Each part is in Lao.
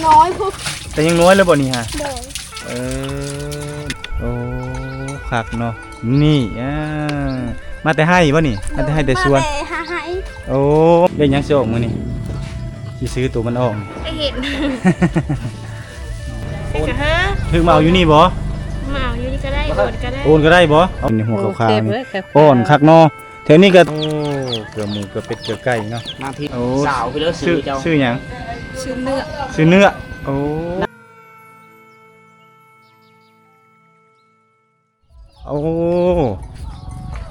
ນ້ອຍພຸ້ນ ແຕ່ຍັງນ້ອຍແລ້ວບໍ່ນີ້ຫາ? ໂດຍ ເອີ ໂອ້ ຄັກເນາະ ນີ້ ອ່າ ມາແຕ່ໄຮ່ບໍ່ນີ້? ມາແຕ່ໄຮ່ແຕ່ສວນ? ມາແຕ່ໄຮ່. ໂອ້ ເຮັດຫຍັງຊິອອກມື້ນີ້? ຊິຊື້ໂຕມັນອອກ. ໄດ້ເຫັນ ຖືກມາເອົາຢູ່ນີ້ບໍ່? ມາເອົາຢູ່ນີ້ກໍໄດ້ ໂອນກໍໄດ້ ໂອນກໍໄດ້ບໍ່? ເອົາໃນຫົວຂາວໆນີ້ ໂອ້ ເຕັມເລີຍ ອ່ອນຄັກເນາະ. ແຖວນີ້ກໍ ໂອ້ ເກືອໝູ ເກືອເປັດ ເກືອໄກ່ເນາະ. ມາພີ້ ໂອ້ ສາວພີ້ເດີ ຊື່ ຊື່ຫຍັງ? ຊື່ເໜືອ ຊື່ເໜືອ. ໂອ້ ໂອ້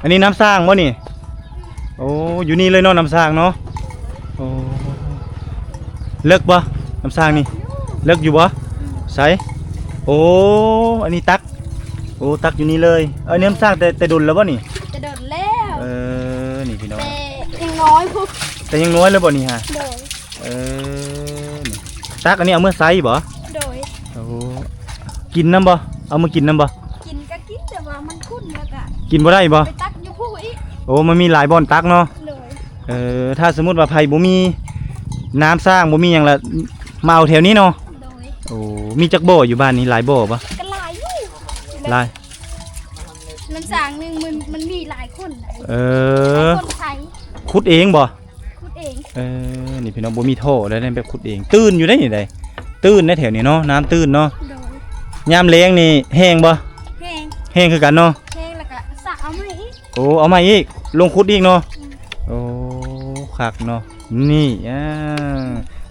ອັນນີ້ນ້ຳສ້າງບໍ່ນີ້? ໂອ້ ຢູ່ນີ້ເລີຍເນາະ ນ້ຳສ້າງເນາະ. ໂອ້ ເລິກບໍ່ ນ້ຳສ້າງນີ້? ເລິກຢູ່ບໍ່? ໃສ? ໂອ້ ອັນນີ້ຕັກ ໂອ້ ຕັກຢູ່ນີ້ເລີຍ. ເອີ ນ້ຳສ້າງແຕ່ ແຕ່ດົນແລ້ວບໍ່ນີ້? ແຕ່ດົນແລ້ວ. ເອີ ນີ້ພີ່ນ້ອງ ແຕ່ຍັງນ້ອຍພຸ້ນ ແຕ່ຍັງນ້ອຍແລ້ວບໍ່ນີ້ຫາ? ໂດຍ ເອີ ນີ້ ຕັກອັນນີ້ເອົາເມືອໃສ່ບໍ່? ໂດຍ ໂອ້ ກິນນຳບໍ່? ເອົາມາກິນນຳບໍ່? ກິນກໍກິນ ແຕ່ວ່າມັນຂຸ້ນແລ້ວກໍ ກິນບໍ່ໄດ້ບໍ່? ໄປຕັກຢູ່ພູ້ອີກ. ໂອ້ ມັນມີຫຼາຍບ່ອນຕັກເນາະ. ໂດຍ ເອີ ຖ້າສົມມຸດວ່າໃຜບໍ່ມີນ້ຳສ້າງ ບໍ່ມີຫຍັງລະ ມາເອົາແຖວນີ້ເນາະ. ໂດຍ ໂອ້ ມີຈັກບໍ່ຢູ່ບ້ານນີ້? ຫຼາຍບໍ່ບໍ່? ກໍຫຼາຍຢູ່ ຫຼາຍ ນ້ຳສ້າງໜຶ່ງມັນ ມັນມີຫຼາຍຄົນ. ເອີ ຫຼາຍຄົນໃສ່ ຂຸດເອງບໍ່? ຂຸດເອງ. ເອີ ນີ້ພີ່ນ້ອງ ບໍ່ມີທໍ່ໄດ໋ ແບບຂຸດເອງ ຕື້ນຢູ່ໄດ໋ນີ້ໄດ໋ ຕື້ນໄດ໋ແຖວນີ້ເນາະ ນ້ຳຕື້ນເນາະ. ໂດຍ ຍາມແລ້ງນີ້ແຫ້ງບໍ່? ແຫ້ງ ແຫ້ງຄືກັນເນາະ. ແຫ້ງແລ້ວກໍສັກເອົາໃໝ່ອີກ. ໂອ້ ເອົາໃໝ່ອີກ ລົງຂຸດອີກເນາະ. ອືມ ໂອ້ ຄັກເນາະ ນີ້ ອ່າ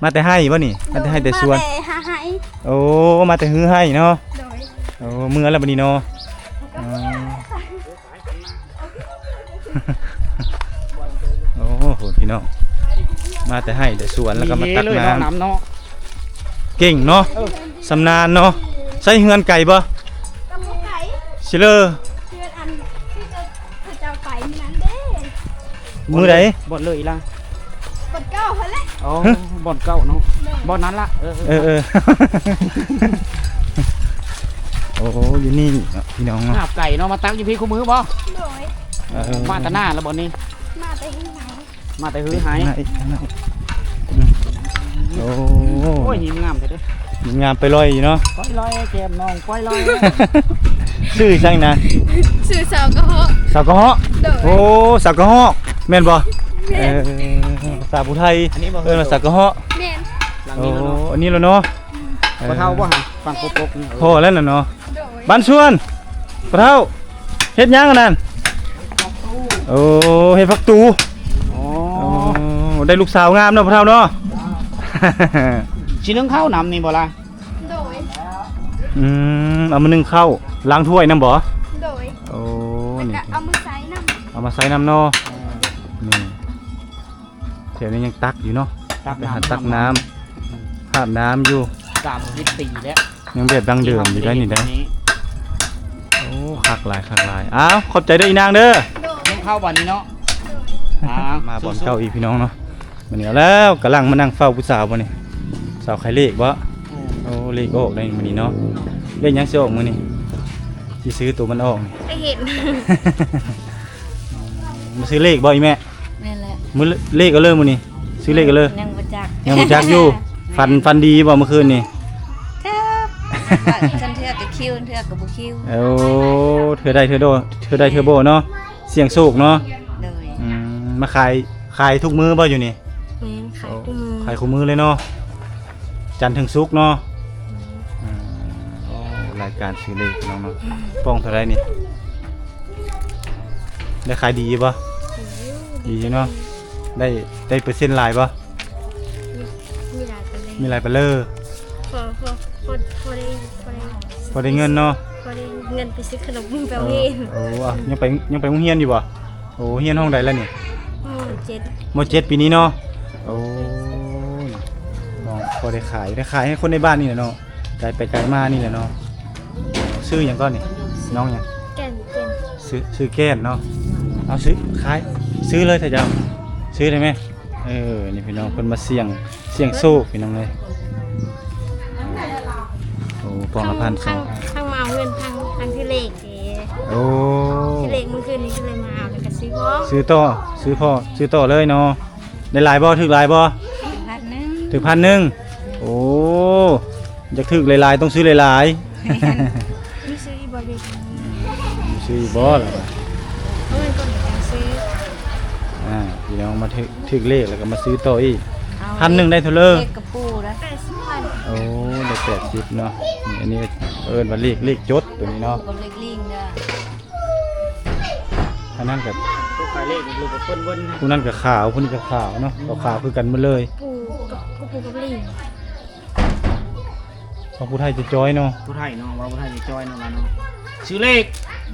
ມາແຕ່ໄຮ່ບໍ່ນີ້? ມາແຕ່ໄຮ່ແຕ່ສວນ? ໂດຍ ມາແຕ່ໄຮ່. ໂອ້ ມາແຕ່ຮືໄຮ່ເນາະ. ໂດຍ ໂອ້ ເມືອແລ້ວບັດນີ້ເນາະ. ໂອ້ໂຫ ພີ່ນ້ອງ ມາແຕ່ໄຮ່ແຕ່ສວນ ແລ້ວກໍມາຕັກນ້ຳເນາະ. ເກັ່ງເນາະ ເອີ ຊຳນານເນາະ. ໃຊ້ເຮືອນໄກບໍ່? ກໍບໍ່ໄກ ຊິເລີ ເຮືອນອັນທີ່ເຂົາເຈົ້າໄປມື້ນັ້ນເດ້. ມື້ໃດ? ບ່ອນເລີອີ່ລະ? ບ່ອນເກົ່າຫັ້ນແຫຼະ. ອໍ ບ່ອນເກົ່າເນາະ. ໂດຍ ບ່ອນນັ້ນລະ. ເອີ ເອີ ເອີ ເອີ ໂອ້ ຢູ່ນີ້ເນາະ ພີ່ນ້ອງເນາະ. ຫາບໄກ່ເນາະ ມາຕັກຢູ່ພີ້ຄູ່ມື້ບໍ່? ໂດຍ ເອີ ມາແຕ່ໜ້າລະບໍ່ນີ້? ມາແຕ່ເຮືອນໄຮ່ ມາແຕ່ເຮືອນໄຮ່. ໂອ້ ໂອ້ຍ ຫີມງາມແທ້ເດ້. ຫີມງາມ ໄປລອຍຢູ່ເນາະ. ໄປລອຍແກ້ມນ້ອງ ໄປລອຍ. ຊື່ຈັ່ງນະ? ຊື່ສາວກະເຫາະ. ສາວກະເຫາະ? ໂດຍ ໂອ້ ສາວກະເຫາະ ແມ່ນບໍ່? ແມ່ນ ເອີ ພາສາຜູ້ໄທ ອັນນີ້ບໍ່ ເອີ້ນວ່າສາວກະເຫາະ. ແມ່ນ ຫຼັງນີ້ແລ້ວເນາະ. ໂອ້ ອັນນີ້ແລ້ວເນາະ. ອືມ ເອີ ບໍ່ເຖົ້າບໍ່ຫາ ຝັ່ງປົກໆ ພໍແລ້ວນະເນາະ. ໂດຍ ບ້ານສວນ ພໍ່ເຖົ້າ ເຮັດຫຍັງອັນນັ້ນ? ໂອ້ ເຮັດຜັກຕູ. ອໍ ໂອ້ ໄດ້ລູກສາວງາມເນາະພໍ່ເຖົ້າເນາະ. ຊິໜຶ້ງເຂົ້ານຳນີ້ບໍ່ລະ? ໂດຍ ອືມ ເອົາມາໜຶ້ງເຂົ້າ ລ້າງຖ້ວຍນຳບໍ່? ໂດຍ ໂອ້ ນີ້ ເອົາມາໃສ່ນຳ ເອົາມາໃສ່ນຳເນາະ. ນີ້ ແຖວນີ້ຍັງຕັກຢູ່ເນາະ ຕັກ ໄປຫາຕັກນ້ຳ ອືມ ຫາບນ້ຳຢູ່. ສາມສິບປີແລ້ວ ຍັງແບບດັ້ງເດີມຢູ່ໄດ໋ນີ້ໄດ໋. ໂອ້ ຄັກຫຼາຍ ຄັກຫຼາຍ. ອ້າວ ຂອບໃຈເດີອີນາງເດີ. ໂດຍ ເຂົ້າບັດນີ້ເນາະ. ໂດຍ ອ່າ ມາບ່ອນເກົ່າອີກພີ່ນ້ອງເນາະ. ມື້ນີ້ເອົາແລ້ວ ກຳລັງມານັ່ງເຝົ້າຜູ້ສາວບໍ່ນີ້? ສາວຂາຍເລກບໍ່? ອືມ ໂອ້ ເລກອອກໄດ໋ມື້ນີ້ເນາະ. ເລກຫຍັງຊິອອກມື້ນີ້? ຊິຊື້ໂຕມັນອອກນີ້ ໄດ້ເຫັນ. ມາຊື້ເລກບໍ່ອີ່ແມ່? ແມ່ນແຫຼະ ມື້ເລກເອົາເລີຍມື້ນີ້ ຊື້ເລກເອົາເລີຍ. ຍັງບໍ່ຈັກ ຍັງບໍ່ຈັກຢູ່. ຝັນ ຝັນດີບໍ່ມື້ຄືນນີ້? ຈັກ ບາງເທື່ອກໍຄິວ ບາງເທື່ອກໍບໍ່ຄິວ. ໂອ້ ເທື່ອໄດ້ເທື່ອບໍ່ ເທື່ອໄດ້ເທື່ອບໍ່ເນາະ ສ່ຽງໂຊກເນາະ. ໂດຍ ອືມ ມາຂາຍ ຂາຍທຸກມື້ບໍ່ຢູ່ນີ້? ແມ່ນ ຂາຍ ໂອ້ ທຸກມື້ ຂາຍຄູ່ມື້ເລີຍເນາະ ຈັນເຖິງສຸກເນາະ. ອືມ ອືມ ໂອ້ ລາຍການຊື້ເລກພີ່ນ້ອງເນາະ. ອືມ ປ່ອງເທົ່າໃດນີ້? ໄດ້ຂາຍດີຢູ່ບໍ່? ດີຢູ່ ດີຢູ່ເນາະ. ໄດ້ ໄດ້ເປີເຊັນຫຼາຍບໍ່? ມີ ມີຫຼາຍປານໃດ? ມີຫຼາຍປານເລີ? ພໍ ພໍ ພໍ ພໍໄດ້ ພໍໄດ້ ພໍໄດ້ເງິນເນາະ. ພໍໄດ້ເງິນໄປຊື້ຂະໜົມໄປໂຮງຮຽນ. ເອີ ໂອ້ ຍັງໄປ ຍັງໄປໂຮງຮຽນຢູ່ບໍ່? ໂອ້ ຮຽນຫ້ອງໃດລະນີ້? ມໍເຈັດ ມໍເຈັດປີນີ້ເນາະ. ໂອ້ ນ້ອງພໍໄດ້ຂາຍ ໄດ້ຂາຍໃຫ້ຄົນໃນບ້ານນີ້ແຫຼະເນາະ ໄກໄປໄກມານີ້ແຫຼະເນາະ. ຊື່ຫຍັງກ່ອນນີ້? ນ້ອງຫຍັງ? ແກ່ນ ແກ່ນ ຊື່ ຊື່ແກ່ນເນາະ. ເອົາ ຊື້ ຂາຍ ຊື້ເລີຍເຖາະເຈົ້າ ຊື້ໄດ້ແມ. ເອີ ນີ້ພີ່ນ້ອງ ເພິ່ນມາສ່ຽງ ສ່ຽງໂຊກພີ່ນ້ອງເອີຍ. ໂອ້ ປ່ອງລະພັນສອງພັນ ທັງມາເອົາເງິນ ທັງ ທັງຊື້ເລກເດ້. ໂອ້ ຊື້ເລກມື້ຄືນນີ້ກໍເລີຍມາເອົາ ແລ້ວກໍຊື້ພໍ ຊື້ຕໍ່ ຊື້ພໍ ຊື້ຕໍ່ເລີຍເນາະ. ໄດ້ຫຼາຍບໍ່? ຖືກຫຼາຍບໍ່? ພັນໜຶ່ງ ຖືກພັນໜຶ່ງ. ໂອ້ ຢາກຖືກຫຼາຍໆ ຕ້ອງຊື້ຫຼາຍໆ ມີຊື້ອີກບໍ່ເລກ? ມີຊື້ອີກບໍ່ລະວ່າ ເອົາໄວ້ກ່ອນຈັ່ງຊື້. ອ່າ ພີ່ນ້ອງມາຖືກ ຖືກເລກແລ້ວກໍມາຊື້ຕໍ່ອີກ. ເອົາ ພັນໜຶ່ງໄດ້ເທົ່າເລີ? ເລກກະປູໄດ້ ແປດສິບພັນ. ໂອ້ ໄດ້ແປດສິບເນາະ. ນີ້ ອັນນີ້ເອີ້ນວ່າເລກ ເລກຈົດໂຕນີ້ເນາະ ເລກລິງເດີ. ອັນນັ້ນກໍ ຜູ້ຂາຍເລກນີ້ກໍເພິ່ນເບິ່ງ ຜູ້ນັ້ນກໍຂາວ ຜູ້ນີ້ກໍຂາວເນາະ ກໍຂາວຄືກັນໝົດເລີຍ. ປູກັບ ກະປູກັບລິງ. ເວົ້າຜູ້ໄທຈະຈ່ອຍເນາະ ຜູ້ໄທເນາະ ເວົ້າຜູ້ໄທຈະຈ່ອຍເນາະ ລະເນາະ. ຊື້ເລກ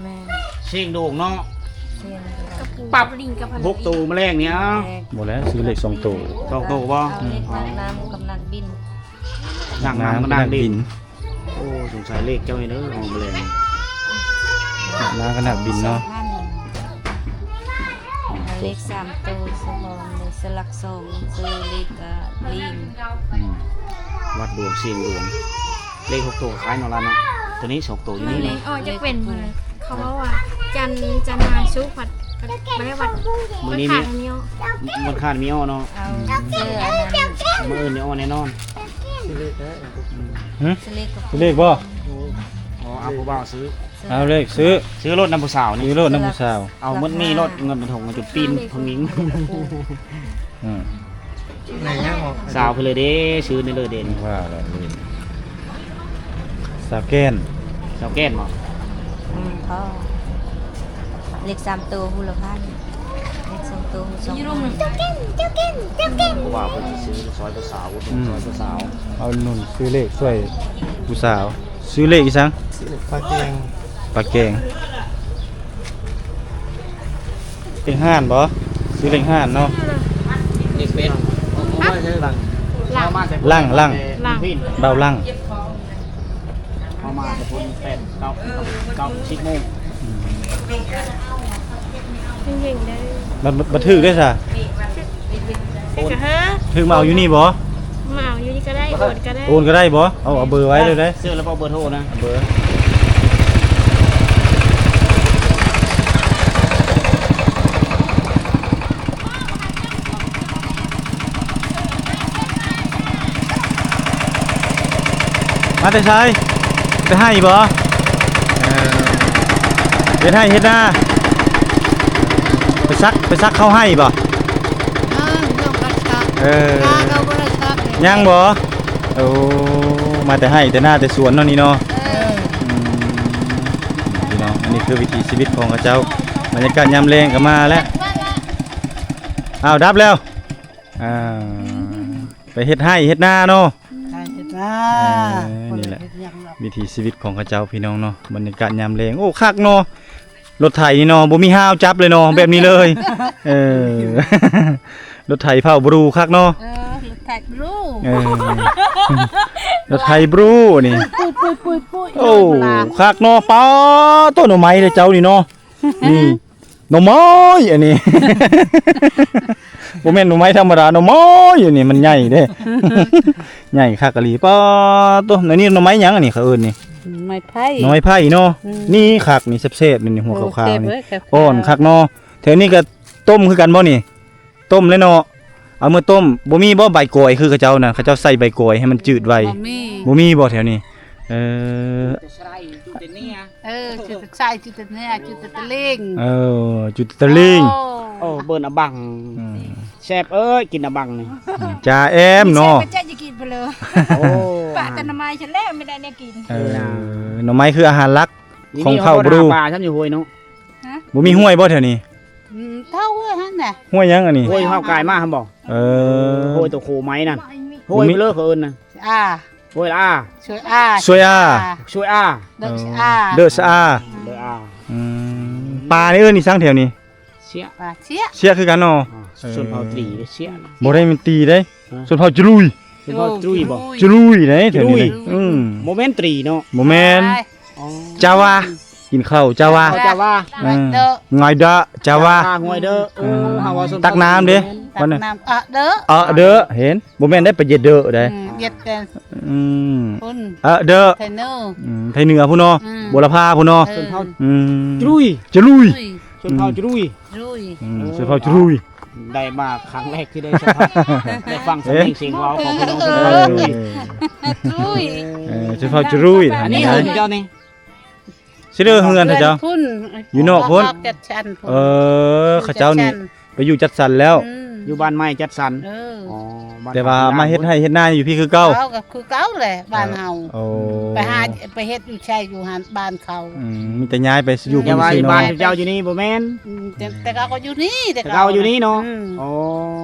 ແມ່ນ ຊຽງດວງເນາະ ຊຽງດວງ ປັບ ກະປູ ລິງກັບພັນ ຫົກໂຕມື້ແລງນີ້. ເອົາ ແລກ ບໍ່ແລ້ວ ຊື້ເລກສອງໂຕ ສອງໂຕບໍ່? ເອົາເລກນັກນ້ຳກັບນັກບິນ ນັກນ້ຳກັບນັກບິນ. ໂອ້ ສົງໄສເລກເຈົ້ານີ້ເດີ ຫ້ອງແມະແລງ ນ້ຳກັບນັກບິນເນາະ. ເອົາເລກສາມໂຕ ສະພອງ ສະຫຼັກສອງ ຊື່ເລກ ອາ ລີນ. ອືມ ວັດດວງ ຊຽງດວງ ເລກຫົກໂຕຂາຍເນາະ ລະເນາະ. ໂຕນີ້ສອງໂຕຢູ່ນີ້ເນາະ ອອກຈາກເປັນມື້ ເຂົາເວົ້າວ່າ ຈັນ ຈັນມາສຸກ ພັດ ພັດບໍ່ໄດ້ວັດ ມື້ນີ້ ວັນອັງຄານມີອອກ ວັນອັງຄານມີອອກເນາະ. ເອົາ ອືມ ຊື້ອັນນັ້ນ ມື້ອື່ນນີ້ອອກແນ່ນອນ. ຊື້ເລກໄດ້ ອືມ ຊື້ເລກກໍ ຊື້ເລກບໍ່? ອໍ ເອົາຜູ້ບ່າວຊື້ ເອົາເລກຊື້ ຊື້ລົດນຳຜູ້ສາວນີ້ ຊື້ລົດນຳຜູ້ສາວ. ເອົາໝົດນີ້ລົດ ເງິນເປັນຖົງ ຈົນປີນ ຜູ້ຍິງ. ອືມ ສາວເພິ່ນເລີຍເດ້ ຊື້ນີ້ເລີຍເດ້. ວ່າແລ້ວ ສາວແກ່ນ ສາວແກ່ນບໍ່? ອືມ ພໍ ເລກສາມໂຕ ຫູລະພັນ ເລກສອງໂຕ ຫູສອງພັນ. ເຈົ້າແກ່ນ ເຈົ້າແກ່ນ ເຈົ້າແກ່ນ. ເພາະວ່າເພິ່ນຊິຊື້ຊ່ອຍຜູ້ສາວ ອຸດໜູນ ອືມ ຊ່ອຍຜູ້ສາວ ເອົາໜູນຊື້ເລກຊ່ອຍຜູ້ສາວ. ຊື້ເລກອີ່ສັງ? ປາແກງ ປາແກງ. ເລກຮ້ານບໍ່? ຊື້ເລກຮ້ານເນາະ. ເລກເປັດ ເອົາໄວ້ໃສ່ຫຼັງ ຫຼັງ ຫຼັງ ຫຼັງ ບ່າວຫຼັງ. ເຮົາມາແຕ່ພຸ້ນແປດ ເກົ້າ ເກົ້າ ສິບໂມງ. ອືມ ເກັ່ງໆ ເດີ ບັດ ບັດຖືກເດ້ຊະ. ຖືກມາເອົາຢູ່ນີ້ບໍ່? ມາເອົາຢູ່ນີ້ກໍໄດ້ ໂອນກໍໄດ້ ໂອນກໍໄດ້ບໍ່? ເອົາ ເອົາເບີໄວ້ເລີຍເດ້. ຊື້ແລ້ວບໍ່ເບີໂທນະ? ເບີ ມາແຕ່ໃສ? ໄປໄຮ່ບໍ່? ເອີ ເຮັດໄຮ່ເຮັດນາ. ໄປສັກ ໄປສັກເຂົ້າໄຮ່ບໍ່? ເອີ ຍັງບໍ່? ໂອ້ ມາແຕ່ໄຮ່ແຕ່ນາແຕ່ສວນເນາະນີ້ເນາະ. ເອີ ອືມ ພີ່ນ້ອງ ອັນນີ້ຄືວິຖີຊີວິດຂອງເຂົາເຈົ້າ. ບັນຍາກາດຍາມແລງກໍມາແລ້ວ. ອ້າວ ດັບແລ້ວ. ອ່າ ໄປເຮັດໄຮ່ເຮັດນາເນາະ. ໄຮ່ເຮັດນາ ເອີ ນີ້ແຫຼະ ບໍ່ໄດ້ເຮັດຫຍັງດອກ. ວິຖີຊີວິດຂອງເຂົາເຈົ້າ ພີ່ນ້ອງເນາະ. ບັນຍາກາດຍາມແລງ ໂອ້ ຄັກເນາະ. ລົດໄຖນີ້ເນາະ ບໍ່ມີຮາວຈັບເລີຍເນາະ ແບບນີ້ເລີຍ. ເອີ ລົດໄຖເຜົາບຣູຄັກເນາະ. ເອີ ລົດໄຖບຣູ ເອີ ລົດໄຖບຣູນີ້. ປຸ້ຍໆໆໆ ໂອ້ ຄັກເນາະ. ປາໂຕ ໜໍ່ໄມ້ເດ້ເຈົ້ານີ້ເນາະ. ນີ້ ໜໍ່ໄມ້ອັນນີ້ ບໍ່ແມ່ນໜໍ່ໄມ້ທຳມະດາ ໜໍ່ໄມ້ອັນນີ້ມັນໃຫຍ່ເດ້. ໃຫຍ່ຄັກອີ່ຫຼີ. ປາໂຕ ອັນນີ້ໜໍ່ໄມ້ຫຍັງອັນນີ້ເຂົາເອີ້ນນີ້? ໜໍ່ໄມ້ໄຜ່ ໜໍ່ໄມ້ໄຜ່ເນາະ. ອືມ ນີ້ຄັກ ນີ້ແຊບໆ ນີ້ ຫົວຂາວໆ ນີ້ ໂອ້ ແຊບເລີຍ ອ່ອນຄັກເນາະ. ແຖວນີ້ກໍຕົ້ມຄືກັນບໍ່ນີ້? ຕົ້ມແລ້ວເນາະ ເອົາມາຕົ້ມ. ບໍ່ມີບໍ່ໃບກອຍຄືເຂົາເຈົ້ານະ? ເຂົາເຈົ້າໃສ່ໃບກອຍໃຫ້ມັນຈືດໄວ. ບໍ່ມີ ບໍ່ມີບໍ່ແຖວນີ້? ເອີ ເອີ ຈູດແຕ່ເນຍ ຈູດແຕ່ເນຍ ຈູດແຕ່ຕະລິງ. ເອີ ຈູດແຕ່ຕະລິງ. ໂອ້ ເບິ່ງອະບັງ. ອືມ ແຊບເອີຍ ກິນອະບັງນີ້. ອືມ ຈ່າແອມເນາະ ແຊບກະຈະຢ່າກິນໄປເລີຍ. ໂອ້ ປະແຕ່ໜໍ່ໄມ້ຊັ້ນແລ້ວ ໄມ່ໄດ້ແນວກິນ. ເອີ ໜໍ່ໄມ້ຄືອາຫານຫຼັກຂອງເຜົ່າບຣູ. ປາຊ້ຳຢູ່ຫ້ວຍເນາະ. ຮະ ບໍ່ມີຫ້ວຍບໍ່ແຖວນີ້? ອືມ ເທົ່າຫ້ວຍຫັ້ນນະ. ຫ້ວຍຫຍັງອັນນີ້? ຫ້ວຍເຮົາກາຍມາຫັ້ນບໍ່? ເອີ ຫ້ວຍໂຕໂຄໄມ້ນັ້ນ. ຫ້ວຍເລີເຂົາເອີ້ນນະ ອາ ຫ້ວຍອາ ຊ່ວຍອາ ຊ່ວຍອາ ຊ່ວຍອາ ເດີສະອາ ເດີສະອາ. ອືມ ປານີ້ເອີ້ນອີ່ສັງແຖວນີ້? ເຊຍ ປາເຊຍ ເຊຍຄືກັນເນາະ. ຊົນເຜົ່າຕີເຊຍ ບໍ່ໄດ້ແມ່ນຕີເດ້. ຊົນເຜົ່າຈະລຸຍ ຊົນເຜົ່າຈະລຸຍບໍ່? ຈະລຸຍເດ້ແຖວນີ້. ອືມ ບໍ່ແມ່ນຕີເນາະ ບໍ່ແມ່ນ. ອໍ ຈາວາ ກິນເຂົ້າຈາວາ ເຂົ້າຈາວາ. ເອີ ງອຍເດີ ຈາວາ ງອຍເດີ. ເອີ ເຮົາເວົ້າຊົນເຜົ່າ ຕັກນ້ຳເດ້ ຕັກນ້ຳ ອະເດີ ອະເດີ. ເຫັນ ບໍ່ແມ່ນໄດ້ ປະເຢັດເດີໄດ໋. ອືມ ເຢັດແຕ່ ອືມ ພຸ້ນ ອະເດີ ໄທເນີ. ອືມ ໄທເໜືອພຸ້ນເນາະ. ອືມ ບົວລະພາພຸ້ນເນາະ. ເອີ ຊົນເຜົ່າ ອືມ ຈະລຸຍ ຈະລຸຍ. ຊົນເຜົ່າຈະລຸຍ ຈະລຸຍ. ອືມ ເອີ ຊົນເຜົ່າຈະລຸຍ. ໄດ້ມາຄັ້ງແລກທີ່ໄດ້ສຳຜັດ ໄດ້ຟັງສຳນຽງສຽງເວົ້າຂອງພີ່ນ້ອງຊົນເຜົ່າຈະລຸຍ. ເອີ ເອີ ຊົນເຜົ່າຈະລຸຍ. ອັນນີ້ເຮືອນເຈົ້ານີ້? ຊິເດີເຮືອນເຂົາເຈົ້າ ຢູ່ນອກພຸ້ນ ຈັດສັນພຸ້ນ. ເອີ ເຂົາເຈົ້ານີ້ ໄປຢູ່ຈັດສັນແລ້ວ ອືມ ຢູ່ບ້ານໃໝ່ຈັດສັນ. ເອີ ອໍ ແຕ່ວ່າມາເຮັດໄຮ່ເຮັດນາຢູ່ພີ້ຄືເກົ່າ. ເຮົາກໍຄືເກົ່າແຫຼະ ບ້ານເຮົາ. ໂອ້ ໄປຫາ ໄປເຮັດຢູ່ໃສຢູ່ຫັ້ນ ບ້ານເຂົາ. ອືມ ມີແຕ່ຍ້າຍໄປຢູ່ພຸ້ນ. ແຕ່ວ່າບ້ານເຈົ້າຢູ່ນີ້ບໍ່ແມ່ນ? ອືມ ແຕ່ ແຕ່ເກົ່າກໍຢູ່ນີ້ ແຕ່ເກົ່າຢູ່ນີ້ເນາະ. ອືມ ອໍ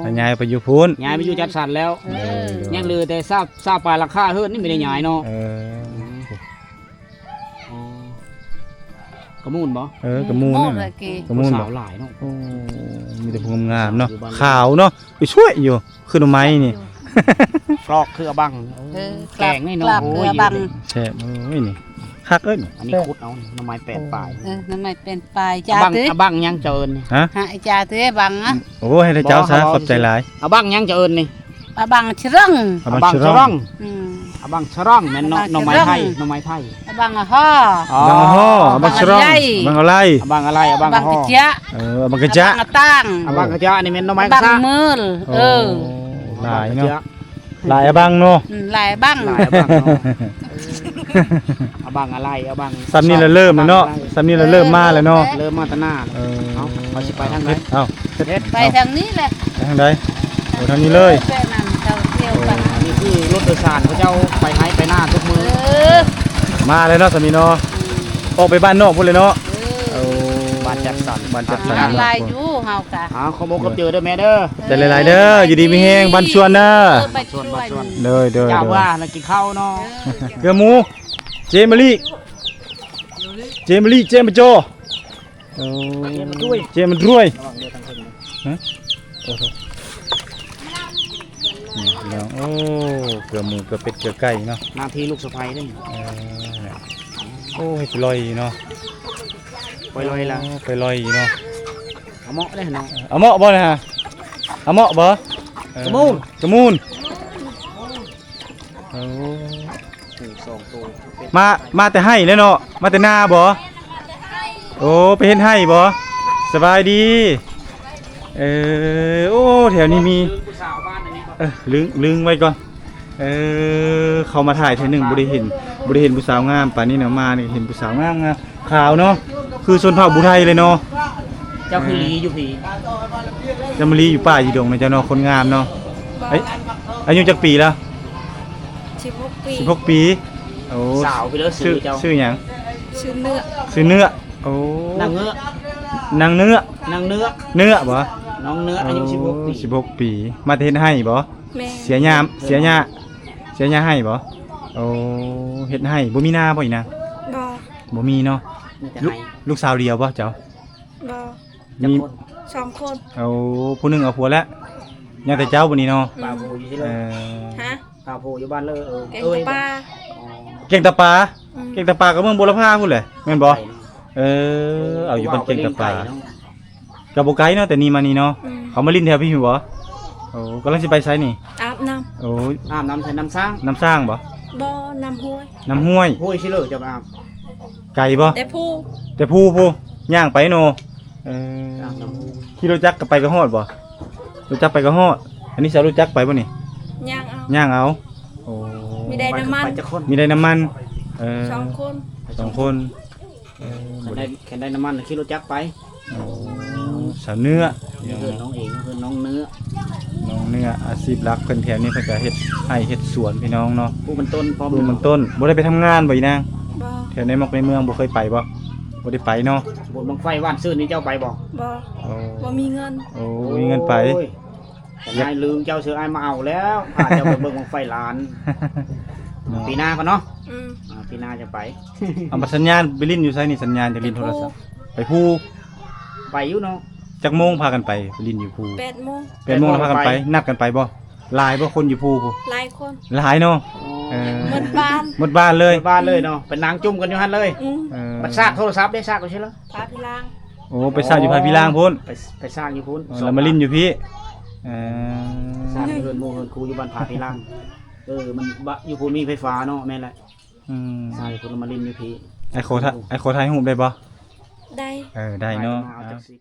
ແຕ່ຍ້າຍໄປຢູ່ພຸ້ນ ຍ້າຍໄປຢູ່ຈັດສັນແລ້ວ. ເອີ ຍັງເຫຼືອແຕ່ຊາວ ຊາວປາຍຫຼັງຄາເຮືອນນີ້ ບໍ່ໄດ້ຍ້າຍເນາະ. ເອີ ອໍ ກະມູນບໍ່? ເອີ ກະມູນນັ້ນ ກະມູນບໍ່? ຜູ້ສາວຫຼາຍເນາະ. ໂອ້ ມີແຕ່ຜູ້ງາມໆເນາະ ຂາວເນາະ ໄປຊ່ວຍຢູ່ ຄືໜໍ່ໄມ້ນີ້ ຟອກຄືອະບັງ. ເອີ ແກງນີ້ເນາະ. ໂອ້ຍ ແຊບ. ໂອ້ຍ ນີ້ຄັກເອີຍ. ອັນນີ້ຂຸດເອົາໜໍ່ໄມ້ແປນປາຍ. ເອີ ໜໍ່ໄມ້ແປນປາຍ. ອະບັງ ອະບັງຫຍັງເຈົ້າເອີ້ນນີ້? ຮະ ອາຈານເອີຍ ອະບັງ. ໂອ້ ໃຫ້ເຈົ້າຊະ ຂອບໃຈຫຼາຍ. ອະບັງຫຍັງເຈົ້າເອີ້ນນີ້? ອະບັງຊະຣອງ. ອະບັງຊະຣອງ. ອືມ ອະບັງຊະຣອງແມ່ນໜໍ່ໄມ້ໄຜ່ ໜໍ່ໄມ້ໄຜ່. ອະບັງອະຫໍ່. ອໍ ອະບັງຊະຣອງ. ອະບັງອະໄລ ອະບັງອະໄລ ອະບັງອະຫໍ່. ເອີ ອະບັງກະຈະ ອະບັງອະຕ່າງ. ອະບັງກະຈະນີ້ແມ່ນໜໍ່ໄມ້ກະຊະ ອະບັງເມີນ. ເອີ ຫຼາຍເນາະ ຫຼາຍອະບັງເນາະ. ອືມ ຫຼາຍອະບັງເນາະ. ອືມ ຫຼາຍອະບັງ ຫຼາຍອະບັງເນາະ. ອະບັງອະໄລ ອະບັງ ສ່ຳນີ້ລະເລີ່ມແລ້ວເນາະ. ສ່ຳນີ້ລະເລີ່ມມາແລ້ວເນາະ. ເລີ່ມມາແຕ່ໜ້າ. ເອີ ເອົາ ເຮົາຊິໄປທາງໃດ? ເອົ້າ ໄປທາງນີ້ແຫຼະ. ໄປທາງໃດ? ໂອ້ ທາງນີ້ເລີຍ. ໄປນັ້ນເຂົາທ່ຽວກັນ. ນີ້ຄືລົດໂດຍສານເຂົາເຈົ້າໄປໄຮ່ໄປນາທຸກມື້. ເອີ ມາແລ້ວເນາະ ສາມີເນາະ. ອືມ ອອກໄປບ້ານນອກພຸ້ນເລີຍເນາະ. ເອີ ໂອ້ ບ້ານຈັດສັນ ບ້ານຈັດສັນ. ຫຼາຍຢູ່ເຮົາກະ. ເອົາ ຂອບອົກຂອບໃຈເດີແມ່ເດີ. ໃຈຫຼາຍໆເດີ. ເອີ ຢູ່ດີມີແຮງ ບ້ານຊວນເດີ. ເອີ ບ້ານຊວນ ບ້ານຊວນ. ໂດຍໆໆ. ເຈົ້າວ່ານະ ກິນເຂົ້າເນາະ. ເອີ ເກືອໝູ ເຈມະລີ ເຈມະລີ ເຈມະຈໍ. ໂອ້ ເຈມະລວຍ ເຈມະລວຍ. ຮະ ໂອ້ໂຫ ນີ້ພີ່ນ້ອງ. ໂອ້ ເກືອໝູ ເກືອເປັດ ເກືອໄກ່ເນາະ. ໜ້າທີ່ລູກສະໃພ້ເດ້. ເອີ ໂອ້ ເຮັດໄປລອຍເນາະ. ໄປລອຍລະ ໄປລອຍເນາະ. ອາເມາະເດ້ເນາະ. ອາເມາະບໍ່ນະ? ອາເມາະບໍ່? ເອີ ກະມູນ ກະມູນ. ໂອ້ ສອງໂຕ. ມາ ມາແຕ່ໄຮ່ເລີຍເນາະ. ມາແຕ່ນາບໍ່? ໂອ້ ໄປເຮັດໄຮ່ບໍ່? ສະບາຍດີ. ເອີ ໂອ້ ແຖວນີ້ມີ ເອີ ລຶ້ງ ລຶ້ງໄວ້ກ່ອນ. ເອີ ເຂົ້າມາຖ່າຍເທື່ອໜຶ່ງ ບໍ່ໄດ້ເຫັນ ບໍ່ໄດ້ເຫັນຜູ້ສາວງາມປານນີ້ເນາະ. ມານີ້ເຫັນຜູ້ສາວງາມ ງາມ ຂາວເນາະ ຄືຊົນເຜົ່າຜູ້ໄທເລີຍເນາະ. ເຈົ້າຄືລີຢູ່ພີ້ ເຈົ້າມາລີຢູ່ປ່າຢູ່ດົງນະເຈົ້າເນາະ. ຄົນງາມເນາະ. ອາຍຸຈັກປີລະ? ສິບຫົກປີ ສິບຫົກປີ. ໂອ້ ສາວພີ້ເລີຍ. ຊື່ ຊື່ຫຍັງ? ຊື່ເໜືອ ຊື່ເໜືອ. ໂອ້ ນາງເງືອ ນາງເໜືອ ນາງເໜືອ ເໜືອບໍ່? ນ້ອງເໜືອ ອາຍຸສິບຫົກປີ ສິບຫົກປີ. ມາແຕ່ເຮັດໄຮ່ບໍ່? ແມ່ນ. ເສຍຫຍ້າ ເສຍຫຍ້າ ເສຍຫຍ້າໄຮ່ບໍ່? ໂອ້ ເຮັດໄຮ່. ບໍ່ມີນາບໍ່ອີນາ? ບໍ່ ບໍ່ມີເນາະ. ມີແຕ່ໄຮ່. ລູກສາວດຽວບໍ່ເຈົ້າ? ບໍ່ ມີ ຈັກຄົນ? ສອງຄົນ. ໂອ້ ຜູ້ໜຶ່ງເອົາຜົວແລ້ວ ຍັງແຕ່ເຈົ້າບັດນີ້ເນາະ. ອືມ ປາຜູ້ຢູ່ທີ່ເລີຍ. ເອີ ຮະ ປາຜູ້ຢູ່ບ້ານເລີຍ. ເອີ ແກ້ງຕາປາ. ອໍ ແກ້ງຕາປາ. ອືມ ແກ້ງຕາປາກໍເມືອງບົວລະພາພຸ້ນແຫຼະ ແມ່ນບໍ່? ເອີ ເອົາຢູ່ບ້ານແກ້ງຕາປາ ກໍບໍ່ໄກເນາະ ແຕ່ນີ້ມານີ້ເນາະ. ອືມ ເຂົາມາຫຼິ້ນແຖວພີ້ບໍ່? ໂອ້ ກຳລັງຊິໄປໃສນີ້? ອາບນ້ຳ. ໂອ້ ອາບນ້ຳໃສ? ນ້ຳສ້າງ ນ້ຳສ້າງບໍ່? ບໍ່ ນ້ຳຫ້ວຍ ນ້ຳຫ້ວຍ. ຫ້ວຍຊິເລີເຈົ້າໄປອາບ ໄກບໍ່? ແຕ່ພູ ແຕ່ພູພຸ້ນ ຍ່າງໄປເນາະ. ເອີ ຂີ່ລົດຈັກກໍໄປກໍຮອດບໍ່? ລົດຈັກໄປກໍຮອດ. ອັນນີ້ຊິເອົາລົດຈັກໄປບໍ່ນີ້? ຍ່າງເອົາ ຍ່າງເອົາ. ໂອ້ ມີໄດ້ນ້ຳມັນ ມີໄດ້ນ້ຳມັນ. ເອີ ສອງຄົນ ສອງຄົນ. ເອີ ຄັນໄດ້ ຄັນໄດ້ນ້ຳມັນຂີ່ລົດຈັກໄປ. ໂອ້ ສາວເໜືອ ເຮືອນນ້ອງເອງ ເຮືອນນ້ອງເໜືອ ນ້ອງເໜືອ. ອາຊີບຫຼັກເພິ່ນແຖວນີ້ ເພິ່ນກໍເຮັດໄຮ່ເຮັດສວນພີ່ນ້ອງເນາະ. ປູກມັນຕົ້ນພ້ອມ ປູກມັນຕົ້ນ. ບໍ່ໄດ້ໄປທຳງານບໍ່ອີນາງ? ບໍ່ ແຖວໃນໝອກໃນເມືອງບໍ່ເຄີຍໄປບໍ່? ບໍ່ໄດ້ໄປເນາະ. ບຸນບັ້ງໄຟຫວ່ານຊື່ນນີ້ເຈົ້າໄປບໍ່? ບໍ່ ໂອ້ ບໍ່ມີເງິນ. ໂອ້ ບໍ່ມີເງິນໄປ. ໂອ້ຍ ນາຍລືມເຈົ້າເຊີ ອ້າຍມາເອົາແລ້ວ ພາເຈົ້າໄປເບິ່ງບັ້ງໄຟຫຼານ. ເນາະ ປີໜ້າກ່ອນເນາະ. ອືມ ອ່າ ປີໜ້າຈະໄປ. ເອົາ ບັດສັນຍານໄປຫຼິ້ນຢູ່ໃສນີ້? ສັນຍານຈະຫຼິ້ນໂທລະສັບ ໄປພູ ໄປຢູ່ເນາະ. ຈັກໂມງພາກັນໄປ ໄປຫຼິ້ນຢູ່ພູ? ແປດໂມງ ແປດໂມງ ແລ້ວພາກັນໄປ ໄປ ນັດກັນໄປບໍ່? ຫຼາຍບໍ່ຄົນຢູ່ພູພຸ້ນ? ຫຼາຍຄົນ ຫຼາຍເນາະ. ອໍ ເອີ ໝົດບ້ານ ໝົດບ້ານເລີຍ ໝົດບ້ານເລີຍເນາະ. ໄປນັ່ງຈຸ່ມກັນຢູ່ຫັ້ນເລີຍ. ອືມ ເອີ ບັດຊາກໂທລະສັບເດ້ ຊາກຢູ່ໃສລະ? ຜາພີລາງ. ໂອ້ ໄປຊາກຢູ່ຜາພີລາງພຸ້ນ. ໄປ ໄປຊາກຢູ່ພຸ້ນ. ເອີ ແລ້ວມາຫຼິ້ນຢູ່ພີ້. ເອີ ຊາກຢູ່ເຮືອນໝູ່ເຮືອນຄູຢູ່ບ້ານຜາພີລາງ. ເອີ ມັນບະ ຢູ່ພຸ້ນມີໄຟຟ້າເນາະ. ແມ່ນແຫຼະ. ອືມ ຊາກຢູ່ພຸ້ນ ແລ້ວມາຫຼິ້ນຢູ່ພີ້. ອ້າຍຂໍ ອ້າຍຂໍຖ່າຍຮູບໄດ້ບໍ່? ໄດ້. ເອີ ໄດ້ເນາະ. ເອົາຈັກສິ